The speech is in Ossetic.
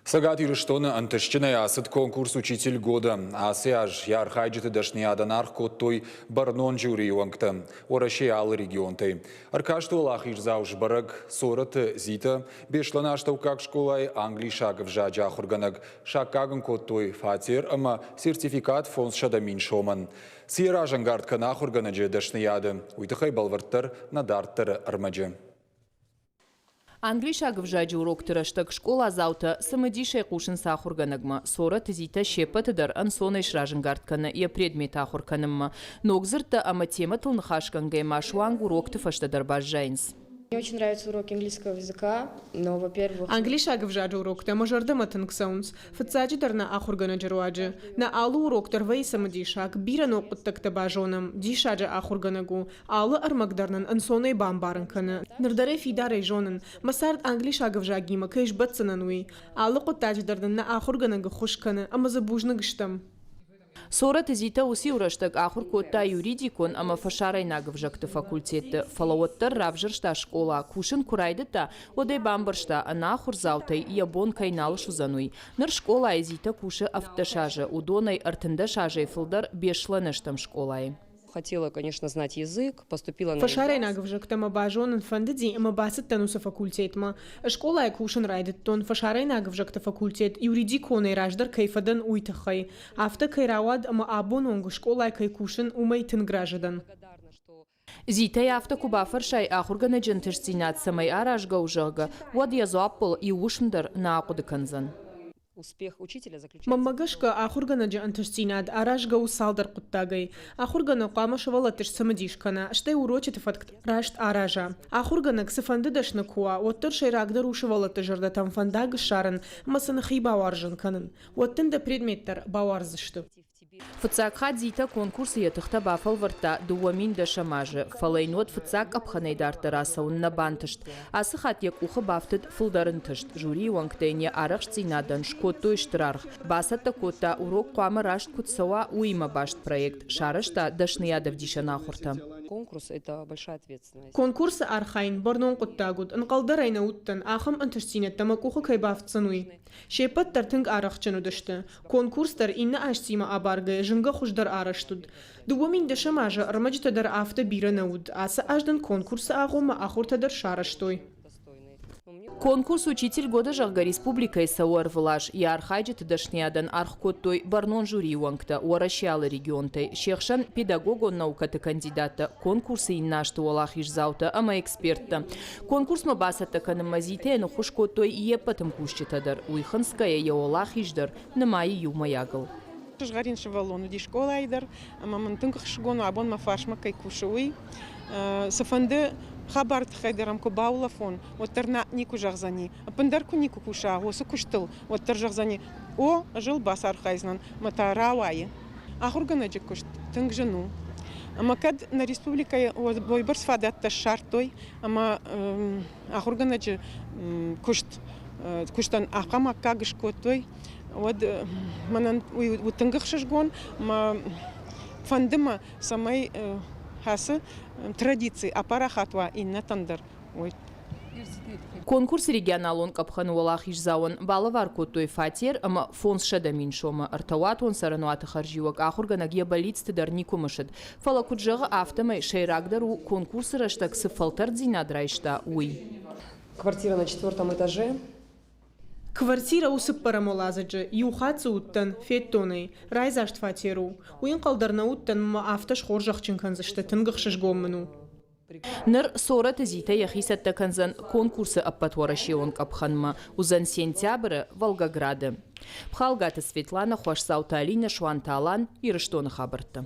Цӕгат Ирыстоны ӕнтыстджынӕй ацыд конкурс «Учитель года». Ацы аз йӕ архайджыты дӕсныйадӕн аргъ кодтой бӕрнон жюрийы уӕнгтӕ Уӕрӕсейы алы регионтӕй. Ӕркасты уӕлахиздзау сбӕрӕг Цорӕты Зитӕ, Беслӕны астӕуккаг скъолайы англисаг ӕвзаджы ахуыргӕнӕг. Саккаг ын кодтой фатер ӕмӕ сертификат 500 000 сомӕн. Цы йӕ разӕнгард кӕны ахуыргӕнӕджы дӕсныйады, уый тыххӕй бӕлвырддӕр нӕ дарддӕры ӕрмӕджы. Англисаг ӕвзаджы урокты рӕстӕг скъоладзаутӕ цымыдисӕй хъусынц ахуыргӕнӕгмӕ. Цорӕты Зитӕ се ппӕты дӕр ӕнцонӕй сразӕнгард кӕны йӕ предмет ахуыр кӕнынмӕ. Ног дзырдтӕ ӕмӕ темӕтыл ныхасгӕнгӕ ма суанг урокты фӕстӕ дӕр баззайынц. Мне очень нравятся уроки английского языка, но, во-первых... Англисаг ӕвзаджы уроктӕ мӕ зӕрдӕмӕ тынг цӕуынц. Фыццаджыдӕр нӕ ахуыргӕнӕджы руаджы. Нӕ алы урок дӕр вӕййы цымыдисаг, бирӕ ног хъуыддӕгтӕ базонӕм, диссаджы ахуыргӕнӕг у. Алы ӕрмӕг дӕр нын ӕнцонӕй бамбарын кӕны. Ныр дӕр ӕй фидарӕй зонын, мӕ цард англисаг ӕвзагимӕ кӕй сбӕтдзынӕн, уый. Алы хъуыддаджы дӕр нын нӕ ахуыргӕнӕг ӕххуыс кӕны, ӕмӕ дзы бузныг стӕм. Цорӕты Зитӕ уыцы-иу рӕстӕг ахуыр кодта юридикон ӕмӕ фӕсарӕйнаг ӕвзӕгты факультетты, фӕлӕ уӕддӕр равзӕрста скъола. Кусын куы райдыдта, уӕд ӕй бамбӕрста, ӕнахуырдзаутӕй йӕ бон кӕй нал суыдзӕн, уый. Ныр скъолайы Зитӕ кусы 17 азы, уыдонӕй 13 азӕй фылдӕр Беслӕны стӕм скъолайы. Хотела, конечно, знать язык, поступила на Фӕсарӕйнаг ӕвзӕгтӕ мӕ базонын фӕндыди ӕмӕ бацыдтӕн уыцы факультетмӕ. Скъолайы кусын райдыдтон, фӕсарӕйнаг ӕвзӕгты факультет юридиконӕй раздӕр кӕй фӕдӕн, уый тыххӕй. Афтӕ кӕй рауад ӕмӕ абон онг скъолайы кӕй кусын, уымӕй тынг разы дӕн. Зитӕй афтӕ куы бафӕрсай, ахуыргӕнӕджы ӕнтыстдзинад цӕмӕй аразгӕ у, зӕгъгӕ, уӕд йӕ дзуаппыл иу уысм дӕр нӕ ахъуыды кӕндзӕн. Мӕнмӕ гӕсгӕ, ахуыргӕнӕджы ӕнтыстдзинад аразгӕ у цалдӕр хъуыддагӕй. Ахуыргӕнӕг хъуамӕ сывӕллӕтты сцымыдис кӕна, стӕй урочыты фӕтк раст араза. Ахуыргӕнӕг цыфӕнды дӕсны куы уа, уӕддӕр сӕйрагдӕр у сывӕллӕтты зӕрдӕтӕм фӕндаг ссарын ӕмӕ сын хи бауарзын кӕнын. Уӕд дын дӕ предмет дӕр бауарздзысты. Фыццаг хатт Зитӕ конкурсы йӕ тыхтӕ бафӕлвӕрдта 2010 азы, фӕлӕ йын уӕд фыццаг къӕпхӕнӕй дарддӕр ацӕуын нӕ бантыст. Ацы хатт йӕ къухы бафтыд фылдӕр ӕнтыст. Жюрийы уӕнгтӕ йын йӕ арӕхстдзинадӕн скодтой стыр аргъ. Бацӕттӕ кодта, урок хъуамӕ раст куыд цӕуа, уыимӕ баст проект, сарӕзта дӕсныйадӕвдисӕн ахуыртӕ. Конкурс – это большая ответственность. Конкурсы архайын бӕрнон хъуыддаг уыд, ӕнхъӕл дӕр ӕй нӕ уыдтӕн, ахӕм ӕнтыстдзинӕдтӕ мӕ къухы кӕй бафтдзӕн, уый. Се ппӕт дӕр тынг арӕхстджын уыдысты. Конкурс дӕр иннӕ азтимӕ абаргӕйӕ зынгӕ хуыздӕр арӕзт уыд. 2010 азы ӕрмӕджытӕ дӕр афтӕ бирӕ нӕ уыд. Ацы аз дын конкурсы агъоммӕ ахуыртӕ дӕр сарӕзтой. Конкурс «Учитель года», зӕгъгӕ, республикӕйы цӕуы ӕрвылаз. Йӕ архайджыты дӕсныйадӕн аргъ кодтой бӕрнон жюрийы уӕнгтӕ Уӕрӕсейы алы регионтӕй, се хсӕн педагогон наукӕты кандидаттӕ, конкурсы иннӕ азты уӕлахиздзаутӕ ӕмӕ эксперттӕ. Конкурсмӕ бацӕттӕ кӕнынмӕ Зитӕйӕн ӕххуыс кодтой йе ппӕт ӕмкусджытӕ дӕр, уый хынцгӕйӕ йӕ уӕлахиз дӕр нымайы иумӕйагыл. Сызгъӕрин сывӕллон уыди скъолайы дӕр, ӕмӕ мын тынг ӕхсызгон у, абон мӕ фарсмӕ кӕй кусы, уый. Цыфӕнды хабар тыххӕй дӕр ӕм куы баулӕфон, уӕддӕр нӕ никуы зӕгъдзӕни. Ӕппындӕр куы никуы куса уыцы куыстыл, уӕддӕр зӕгъдзӕни, о, ӕз ыл бацархайдзынӕн, ӕмӕ та рауайы. Ахуыргӕнӕджы куыст тынг зын у. Ӕмӕ кӕд нӕ республикӕйы уыйбӕрц фадӕттӕ ссардтой ӕмӕ ахуыргӕнӕджы куыст куыстӕн ахӕм аккаг скодтой, уӕд мӕнӕн уый у тынг ӕхсызгон ӕмӕ фӕнды мӕ, цӕмӕй ацы традици апарахат уа иннӕтӕн дӕр. Уый. Конкурсы регионалон къӕпхӕны уӕлахиздзауӕн балӕвар кодтой фатер ӕмӕ 500 000 сомы. Ӕртӕуатон цӕрӕнуаты хӕрзиуӕг ахуыргӕнӕг йӕ бӕллицты дӕр никуы мысыд. Фӕлӕ куыд зӕгъы, афтӕмӕй сӕйрагдӕр у, конкурсы рӕстӕг цы фӕлтӕрддзинад райста, уый. Квартира на четвертом этаже. Квартирӕ у цыппӕрӕм уӕладзыджы, иу хатт дзы уыдтӕн, федтон ӕй. Райдзаст фатер у. Уый ӕнхъӕл дӕр нӕ уыдтӕн ӕмӕ афтӕ схорзӕхджын кӕндзысты, тынг ӕхсызгон мын у. Ныр Цорӕты Зитӕ йӕхи цӕттӕ кӕндзӕн конкурсы ӕппӕтуӕрӕсеон къӕпхӕнмӕ. Уыдзӕн сентябры Волгограды. Пхалгаты Светлана, Хуасдзауты Алинӕ, Суанты Алан, Ирыстоны хабӕрттӕ.